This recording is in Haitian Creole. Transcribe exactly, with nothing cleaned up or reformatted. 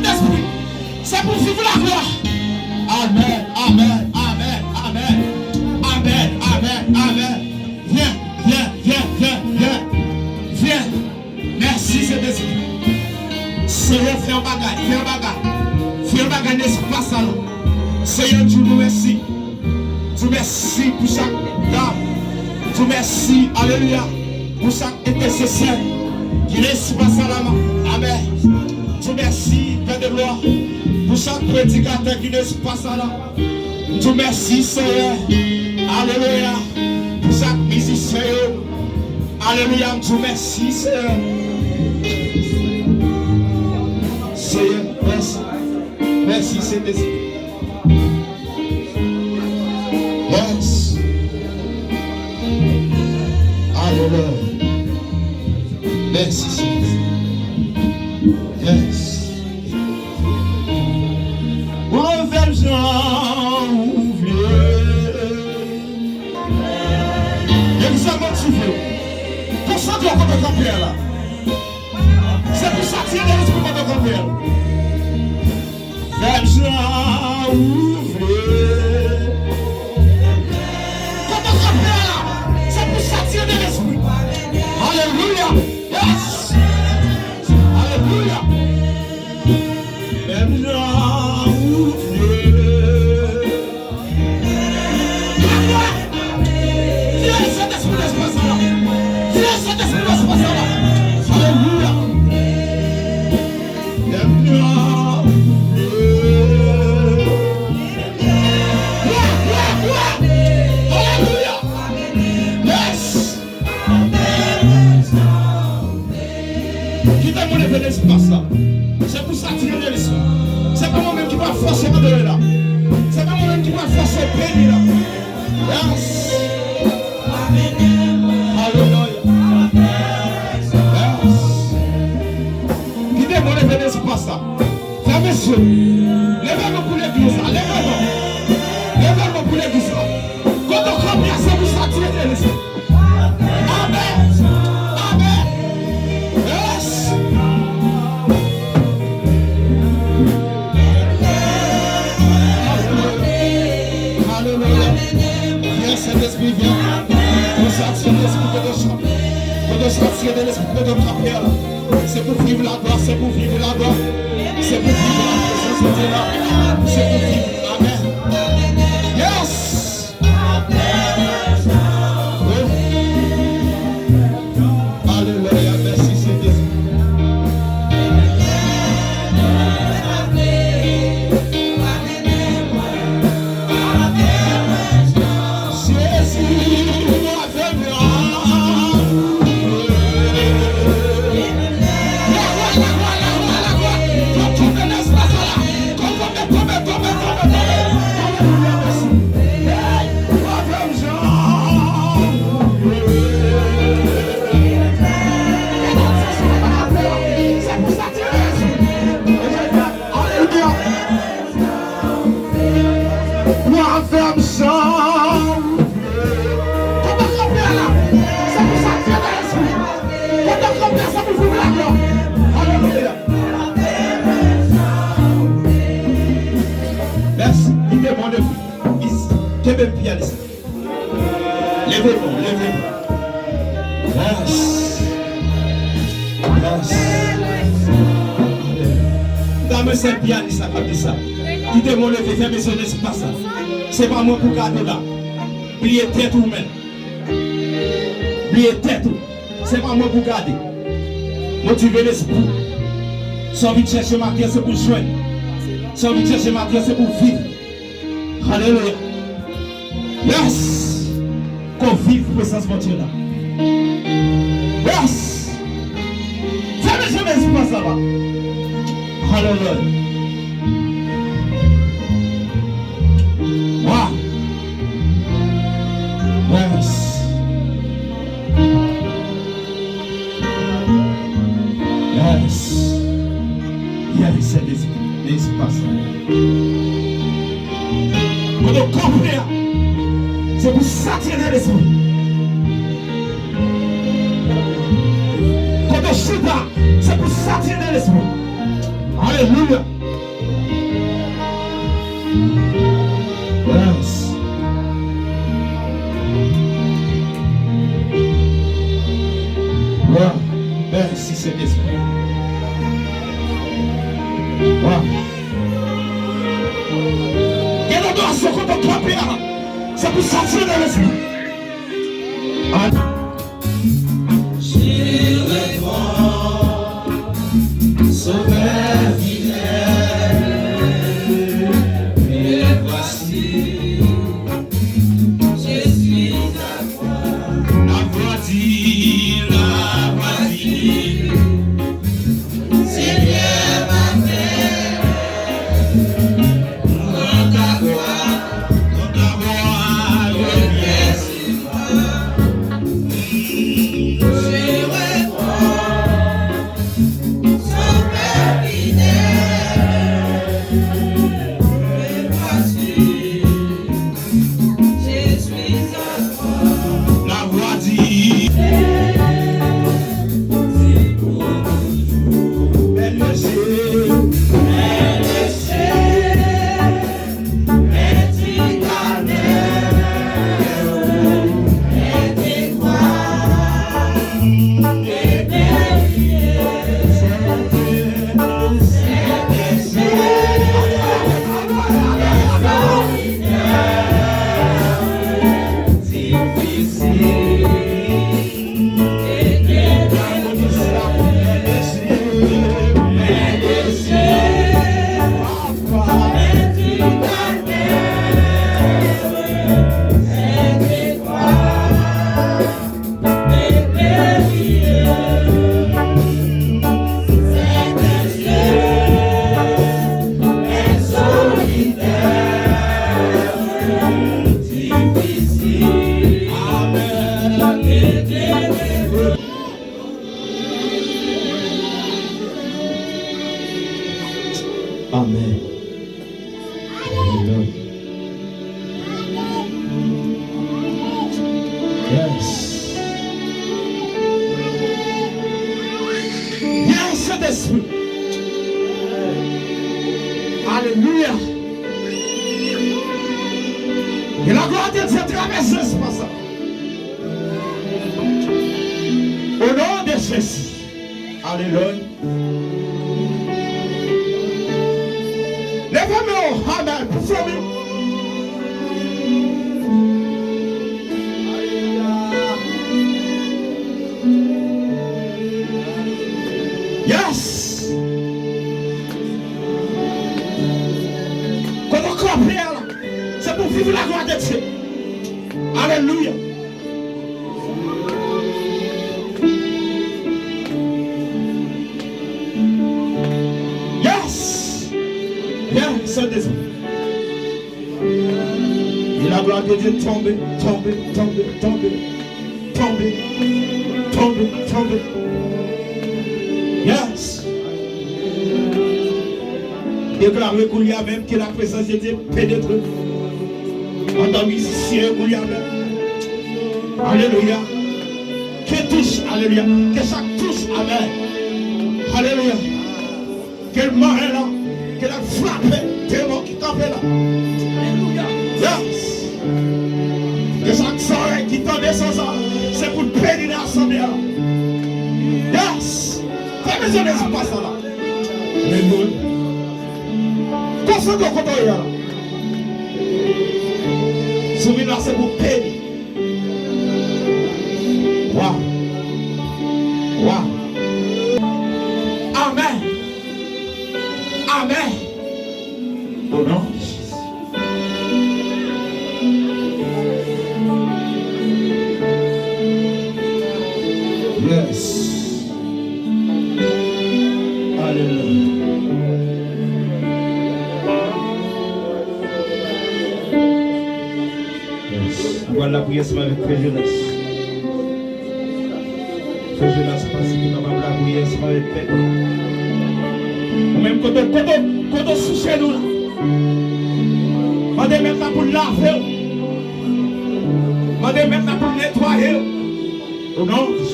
Sentespri, se pou viv laglwa. Amèn, amèn, amèn, amèn. Amèn, amèn, amèn. Vyen, vyen, vyen, vyen, vyen. Vyen. Mèsi, Sentespri. Seyè, fè yon bagay, fè yon bagay. Fè yon bagay nan espas sa la. Seyè, di nou mèsi. Di mèsi pou chak dam. Di mèsi, alelouya, pou chak entèsesè ki nan espas sa la. Amèn. Di mèsi, Pè de glwa, pou chak predikatè ki nan espas sa la. M di w mèsi, Seyè. Alelouya. Pou chak mizisyen yo. Alelouya. M di w mèsi, Seyè. Seyè, mèsi. Mèsi, Sentespri. Yes. Alelouya. Mèsi, Seyè. Yes. Ou fè m jan ou vle. Gen sa motive w. Konsantre w kote w kanpe a la. Se pou sa ti ede lespri kote w kanpe a. Fè m jan ou vle. Kote w kanpe a la, se pou sa ti ede lespri. Alelouya. Yes. Alelouya. Menm jan ou vle. Vye Sentespri nan espas sa la. Vye Sentespri nan espas sa la. Alelouya. Menm jan ou vle. Vye, vye, vye. Alelouya. Yes. Kite mwen leve nan espas la. Se pou sa ti ede lespri. Se pa mwen menm ki pral fòse w adore la. Se pa mwen menm ki pral fòse w beni la. Yes. Alelouya. Yes. Kite mwen leve nan espas la. Fèmen zye w. Leve men pou legliz la. Leve men. Leve men pou legliz la. Kote w kanpe a, se pou sa ti ede lespri. Amèn. Amèn. Yes. Alelouya. Yes, Sentespri, vyen. Konsa, Sentespri, kote w kanpe. Kote w kanpe a la. Se pou viv laglwa, se pou viv laglwa. Se pou viv laprezans de Dye la. Se pou viv. Amèn. Yes. Alelouya, mèsi, Sentespri. Jezi, avè m la. Lagwa, lagwa, lagwa, lagwa. Fò tonbe nan espas la. Tonbe, tonbe, tonbe, tonbe, tonbe. Alelouya, mèsi. Hey, avè m jan. Se pou sa ti Jezi. Alelouya. Ou avè m jan. Kote w kanpe a la? Se pou sa ti ede lespri. Kote w kanpe a, se pou viv laglwa. Alelouya. Mèsi. Kite mwen leve. Is. Kenbe m, pyanis. Leve non, leve non. Yes. Yes. Dam, se pyanis la k ap di sa. Kite mwen leve, fèmen zye w nan espas la. Se pa mwen pou gade w la. Bliye tèt ou menm. Bliye tèt ou. Se pa mwen pou gade. Motive lespri w. Sa w vin chèche maten an, se pou jwenn. Sa w vin chèche maten an, se pou viv. Alelouya. Yes. Kò viv prezans Bondye la. Yes. Fèmen zye w nan espas la. Alelouya. Wow. Yes. Yes. Yes, Sentespri. Espas la. Kote w kanpe a, se pou satire lespri. Kote w chita, se pou satire lespri. Alelouya. Sentespri. Waw. Gen adorasyon kote w kanpe a. Se pou satire nan lespri. J'irai voir Sauveur fidèle, me voici, je suis à toi. La voix dit, la voix dit, Seigneur m'appelle, prends ta voix, prends ta voix, reviens sur moi. Je réponds, Sauveur fidèle, me voici, je suis à toi. La voix dit, c'est pour toujours. Bel Dieu, bel Dieu. Amen. Amen. Yes. Yes, Sentespri. Alelouya. Ke laglwa de Dye travèse espas la. O non de Jezi. Alelouya. Leve men w, amen, pou fanmi w. Yes. Kote w kanpe a la, se pou viv laglwa de Dye. Alelouya. Yes! Yes, Sentespri. E laglwa de Dye tonbe, tonbe, tonbe, tonbe. Tonbe, tonbe, tonbe. Yes! Deklare kounye a menm ke laprezans de Dye penetre andan mizisyen yo kounye a menm. Alelouya. Ke tous, alelouya. Ke chak tous, amen. Alelouya. Ke l manyen la, ke l al frape demon ki kanpe la. Alelouya. Yes. Ke chak zòrèy ki tande son sa, se pou l beni nan asanble a. Yes. Fè bezwen de espas la. Alelouya. Konsantre w kote w ye a la. Si w vin la, se pou beni. Wa. Wa. Amen. Amen. O non de Jezi. Yes. Alelouya. Yes. Nou pral lapriyè ansanm avèk Frè Jonas. Frè Jonas pase pou kapab lapriyè ansanm avèk pèp la. Ou menm kote, kote, kote sou jenou la. Mande mèt la pou l lave w. Mande mèt la pou l netwaye w. O non de